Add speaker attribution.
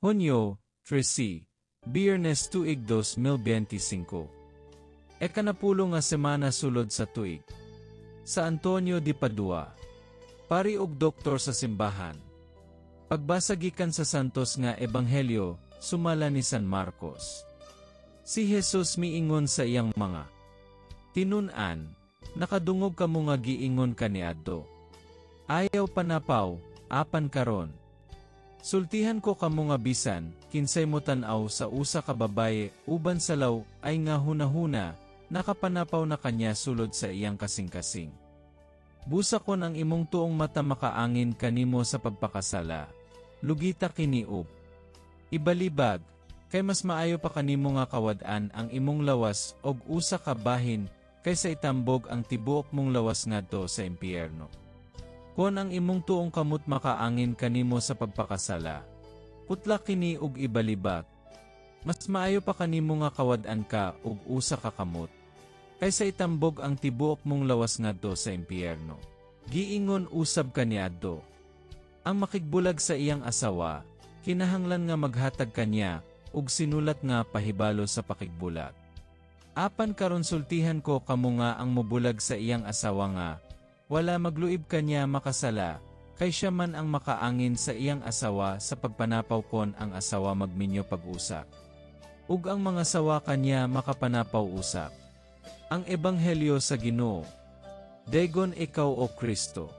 Speaker 1: Hunyo 13, Biyernes tuig 2025. Ekanapulo nga semana sulod sa tuig. Sa Antonio di Padua. Pari ug doktor sa simbahan. Pagbasa gikan sa Santos nga Ebanghelyo, sumala ni San Marcos. Si Jesus miingon sa iyang mga tinun-an, "Nakadungog kamo nga giingon kaniadto, 'Ayaw panapaw,' apan karon, sultihan ko kamo nga bisan kinsay motan-aw sa usa ka babaye uban sa law-ay nga hunahuna, nakapanapaw na kanya sulod sa iyang kasing-kasing. Busa kon ang imong tuong mata makaangin kanimo sa pagpakasala, lugita kini ug ibalibag, kay mas maayo pa kanimo nga kawad-an ang imong lawas og usa ka bahin kaysa itambog ang tibuok mong lawas ngadto sa impyerno. Kon ang imong tuong kamot makaangin kanimo sa pagpakasala, putla kini ug ibalibag. Mas maayo pa kanimo nga kawad-an ka og usa ka kamot kaysa itambog ang tibuok mong lawas ngadto sa impyerno. Giingon usab kaniadto, ang makigbulag sa iyang asawa, kinahanglan nga maghatag kanya og sinulat nga pahibalo sa pakigbulag. Apan karon sultihan ko kamo nga ang mobulag sa iyang asawa nga wala magluib kanya makasala, kay siya man ang makaangin sa iyang asawa sa pagpanapaw kon ang asawa magminyo pag-usap. Ug ang mga sawa kanya makapanapaw usab." Ang Ebanghelyo sa Ginoo. Daygon ikaw, O Kristo.